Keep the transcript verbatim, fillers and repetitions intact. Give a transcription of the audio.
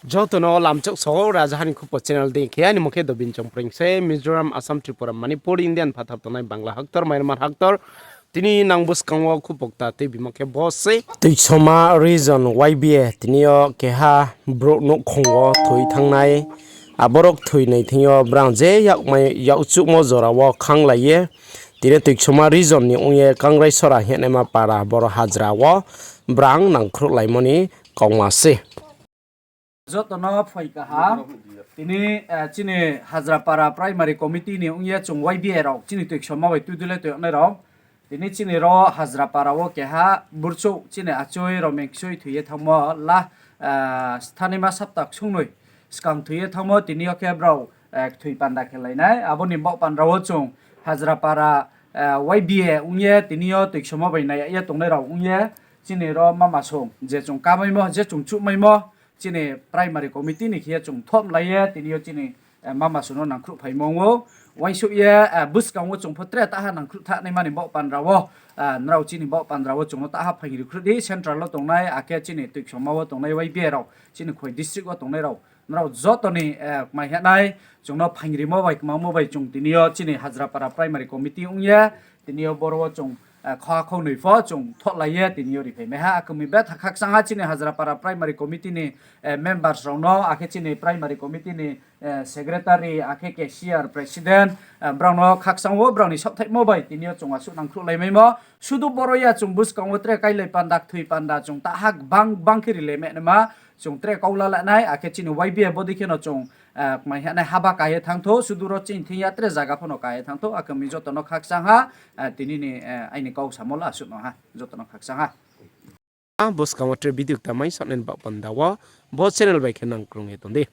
Joto no lamchouh so, Rajaha ni Khupo channel dei khe, aini mung khe Dobin Chongpreng se, Mizoram, Assam, Tripura, Manipur, India ni phathar tongnai Bangla haktor, Myanmar haktor, tini nang buskang wo khupo kta tuibimo khe bo se. Tuisoma region Y B A tini yo keha brouh nouhkhong wo thoi thanngnai, aborok thoi nai thing yo brang je yakmai yakchuhmo jora wo khanglai ye, tini Tuisoma region ni ong ye Kangraisora hingnaima para boro hajra wo brang nangkhruhlaimo ni kauma se. Joto no phai kaham. Tini, eh, chini Hajrapara Primary Committee ni ong ye chung Y B A rao, chini Tuisoma bai tuidule tuinai rao. Tini chini ro Hajrapara wo keha burchouh chini achoi Romengsoi thoi ye thanngmo la, eh, sthanaima sapta ksongnoi skang thoi ye thanngmo, tini yo khe brao, eh, kthoi panda khe lainai. Abo ni baoh pandra wo chung Hajrapara, eh, Y B A ong ye tini yo Tuisoma bai nai ya ye tongnai rao ong ye chini ro mama song je chung kamaimo, je chung chuhmaimo, chini primary committee ni khe ye chung thomlai ye tini yo chini, eh, mama song no nangkhruh phaimo ong ou. Uaingsouh ye, eh, buskang wo chung pho tre taha nangkhruh thanaima ni baoh pandra wo, eh, nrao chini baoh pandra wo chung no taha phaing ri khruh di, central wo tongnai, akhe chini Tuisoma wo tongnai Y B A rao, chini Khowai district wo tongnai rao, nrao joto ni, eh, kmai hanai, chung no phaing rimo bai, kmangmo bai chung tini yo chini Hajrapara Primary Committee ong ye, tini yo boro wo chung, eh, kha khaunoi pho chung thohlai ye tini yo riphai mai ha. Akhe mi betha khakchang ha chini Hajrapara Primary Committee ni, eh, members rao no, akhe chini Primary Committee ni, eh, secretary, akhe cashier, president, eh, brao no khakchang wo brao ni saohthaihmo bai tini yo chung asuh nangkhruhlai maimo. Sudu boro ya chung buskang wo tre kailai panda, kthoi panda chung taha gbang gbang khe rilai mai naima, chung tre kaula lanai, akhe chini Y B A bodei khe no chung, eh, kmai hanai haba ka ye thanng thou, sudu ro chini thing ya tre zaga pho no ka ye thanng thou, akhe mi joto no khakchang ha, eh, tini ni, eh, aini kau samo la asuh no ha, joto no khakchang ha. A buskang wo tre video kta mai saonai ni baoh panda wo, bo channel bai khe nang krung ye tong di.